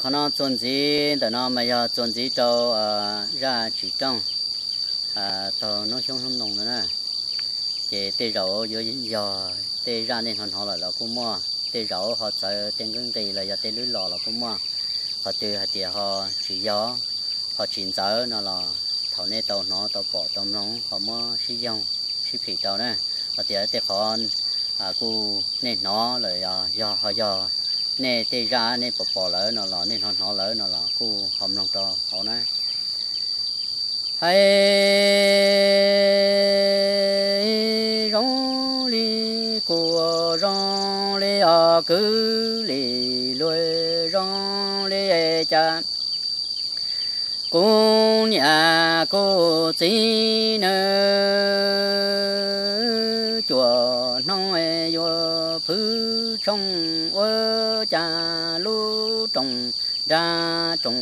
Qhov no txuas ntxiv ntawm no mas yog txuas ntxiv rau zaj tsim rooj taug hnub xyoob hnub ntoo no na. Ces tej zaum yuav yog tej zaj nej hnov hnov lawm los kuj muaj, tej zaum ho txawv tej nqeeb nqis los yog tej lwb los los kuj muaj. Qhov twg hais tias ho tsis yog, ho tsis ntxaws no los thaum nej tau hnov tau pom tau mloog ho muab sib yoog sib phim rau na. Ho tias tej qhov kuj nej hnov lawm, yog ho yog nej tej zaj nej pom pom lawm no los nej hnov hnov lawm no los kuj ho mloog rau hauv na. Hais zoo li kuv, zoo li kwv li luag, zoo li cas kuv niam kuv txiv nws cuaj hnub yuav phwj tshooj, ua cas lub rooj nrag rooj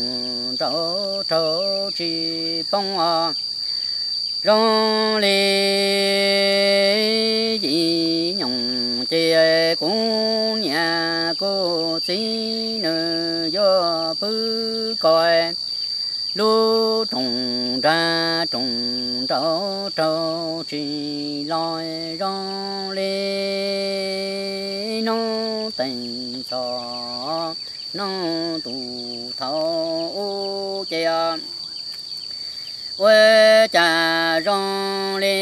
nraug raug tsis poob os. Zoo li yim nyoog ces kuv niam kuv txiv nws yuav phwj ko, lub rooj nrag rooj nraug raug tsis los. Zoo li hnub teev txhos hnub ntuj thaum ub ces ua cas zoo li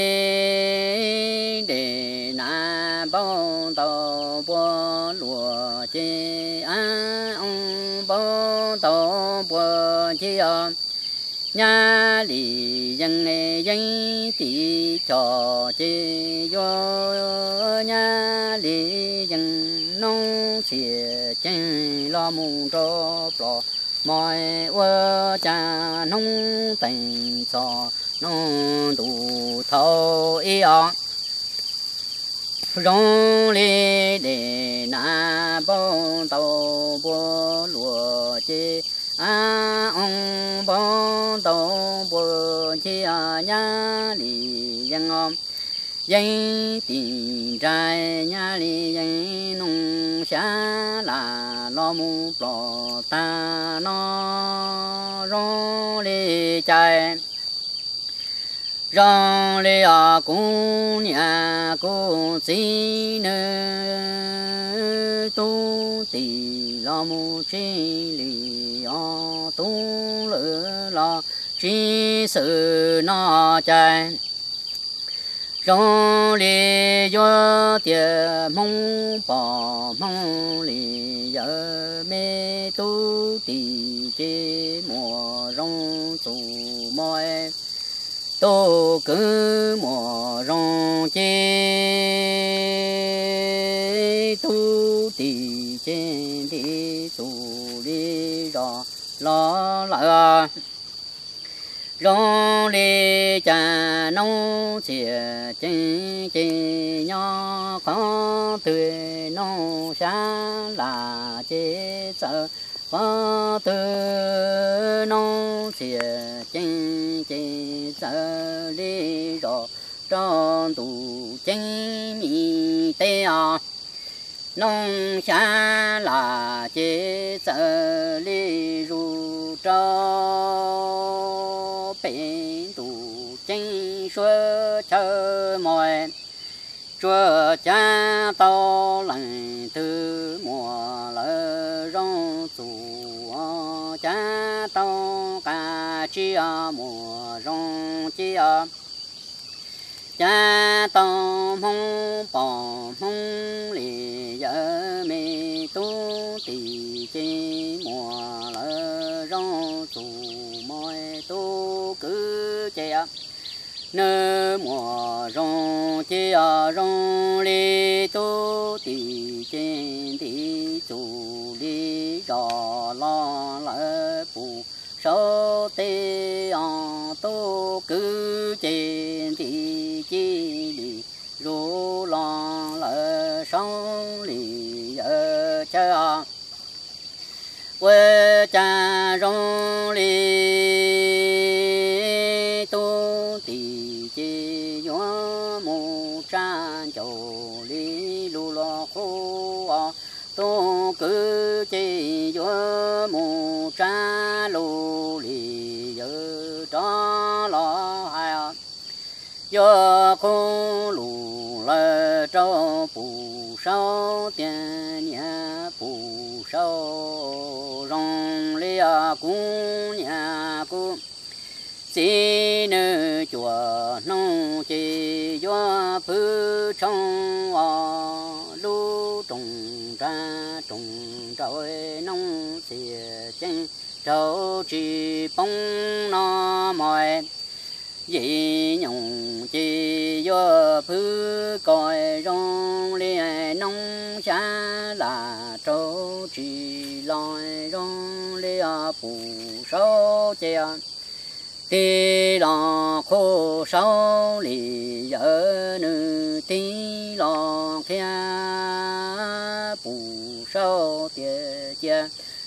dej nag npau ntaus npua luam ces, a, npau ntaus npua ncig os. Nyab li yeej yeeb tim cos ces yuav nyab li yeej noob txiag ceeg los mus nrog plos mos. Ua cas hnub teev txhos hnub ntuj thaum ub os, zoo li dej nag npau ntaus npua luam ces, a, npau ntaus npua ncig os. Nyab li yeej yeeb tim nraim, nyab li yeej noob xyab lam los mus plos tag no. Zoo li cas zoo li os kuv niam kuv txiv nws tub tim los mus tsis li os, tub lwm los tsis xwm no cas zoo li yuav tias Hmoob pom Hmoob li yawg, me tub tim ces muaj zoo txus mos, tub kwv muaj zoo ces, tub tim ces nti txus li zos los lawm. Zoo li cas noob txiag ceeb ces nyob qhov twg, noob xyab lam ces txawv qhov twg, noob txiag ceeb ces txawv li zos rau ntuj ceeb mis teb os. Noob xyab lam ces txawv li zus rau pem ntuj ceeb suab chaw mos. Tsuas cav tau leej twg muaj lawv zoo txus, cav tau qab tsib muaj zoo cia, cav tau Hmoob pom Hmoob li yawg, me tub tim ces muaj lawv zoo txus mos, tub kwv ces nws muaj zoo cia, zoo li tub tim ces nti txus li zos los lawm puag saum teb os, tub kwv ces nti ci li zus los lawm saum li yawg chaw os. Ua cas zoo li tub tim ces yuav mus tsa ncaus li lus los qhuav os, tub kwv ces yuav mus tsab lus li yawg rov los hais, yuav qhuab lus lawm rau Pum Saub tias niam Pum Saub, zoo li kuv niam kuv txiv nws cuam hnoos ces yuav phwj tshoob os, lub rooj nrag rooj nrau noob txiag ceeb raug tsis poob no mog. Yim nyoos ces yuav phwj kom zoo li noob xyab lam raug tsis los zoo li Pum Saub ces tig los qhuab saub li yawg nws tig los qhia Pum Saub tias cia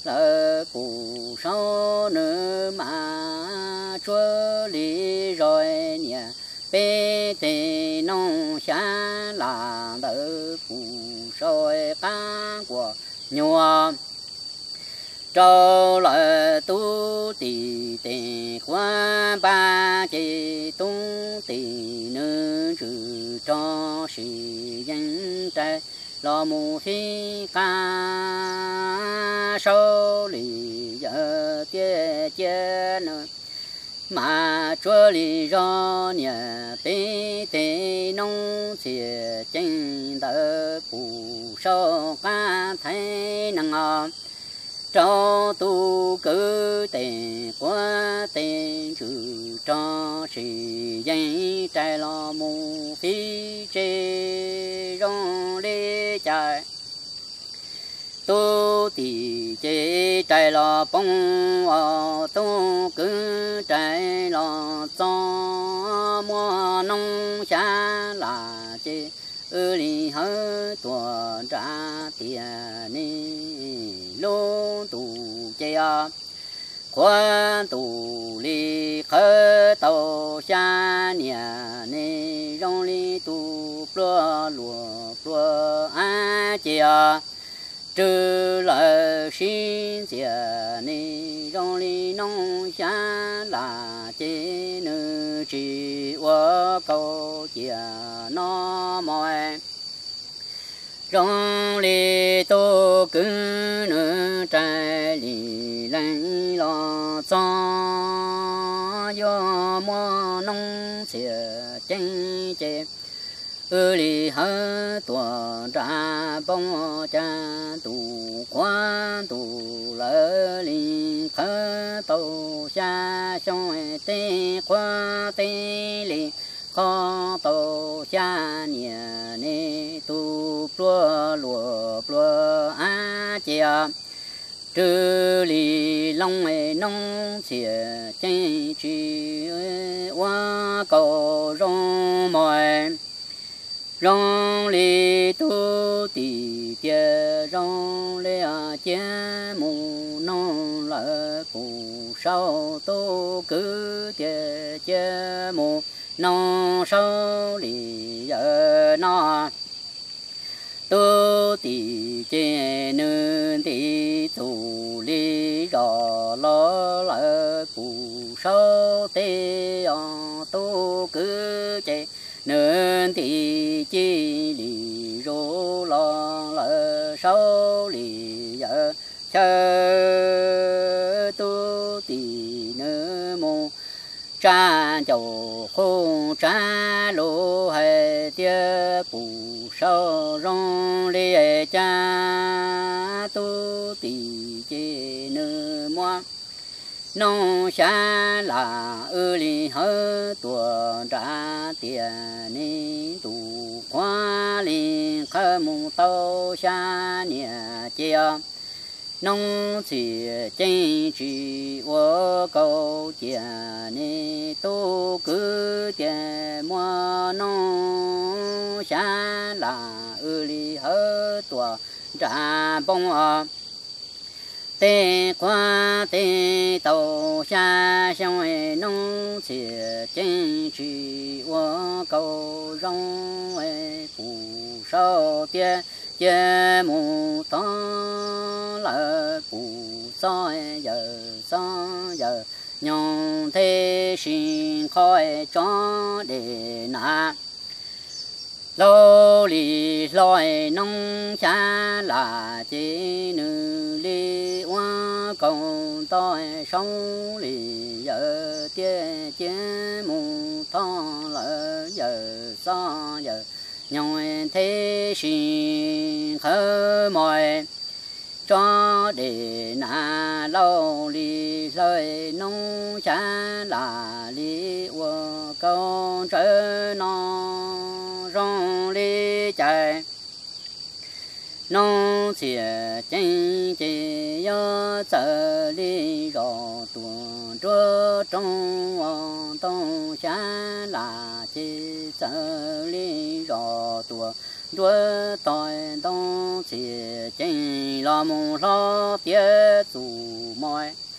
lawm Pum Saub nws mas tsuab li zog niam peb tes noob xyab lam ntawd Pum Saub qab nkuas nyuag rau lawm tub tim tes quav npab ces tub tim nws ntsws rog sim yeej rais los mus fij qab saub li yawg tias cia nws mas tsuab li zog niam peb tes noob txiag ceeb ntawd Pum Saub qab thaiv nees os, rau tus kwv tes quav tes ntsws rog sim yeej rais los mus fij tsev zoo li cas. Tub tim ces rais los poob os, tus kwv rais los txog, muaj noob xyab lam ces wb li hawv tuam nram tias ne lub ntuj ces os, qhuav ntuj li qhawv tau xya niam ne zoo li tus pluag luam pluag av ces os, rwg lawm sib ntxias ne zoo li noob xyab lam ces nws tsis ua kaus ciaj no mog. Zoo li tus kwv nws rais li leej los txog, yuav muaj noob txiag ceeb ces wb li hawv tuam nram npoo, cas ntuj qhuav ntuj lawv li qhawv tau xya xyoo, tej qhuav tej li qhov tau xya niam ne tus pluag luam pluag av ces rwg li loo noob txiag ceeb tsis ua kaus zoo mog. Zoo li tub tim tias zoo li cia mus noog lawm Pum Saub, tus kwv tias cia mus noog saub li yawg no. Tub tim ces nws nti txuj li zos los lawm Pum Saub teb os, tus kwv ces nws nti ci li zus los lawm saub li yawg chaw. Tub tim nws mus tsa ncaus qhov tsav lus hais tias Pum Saub zoo li cas, tub tim ces nws muab noob xyab lam wb li hawv tuam nram tias ne ntuj qhuav li qhawv mus tau xya niam ces noob txiag ceeb tsis ua kaus ciaj ne tus kwv tias muab noob xyab lam wb li hawv tuam nram npoo os. Tej qhuav tej tau xya xyoo, noob txiag ceeb tsis ua kaus zoo, Pum Saub tias cia mus tod lawm Pum xob yawm xob yawm nyoog nthe si nqhov tsob dej nas. Laug li hlo noob xyab lam ces nws li ua kaug ntoj saub li yawm tiaj cia mus thoj lawm yawm xob yawm nyoog nthe si nqhawv mos tsob dej nas. Laug li hlo noob xyab lam li ua kaug ntsawv no zoo li cas. Noob txhiaj ceeb ces yuav txawm li zos tuaj nruab roob ua ntoo xyab lam ces txawm li zos tuaj nruab tog. Ntoo txhiaj ceeb los mus hlo tiav txuj mos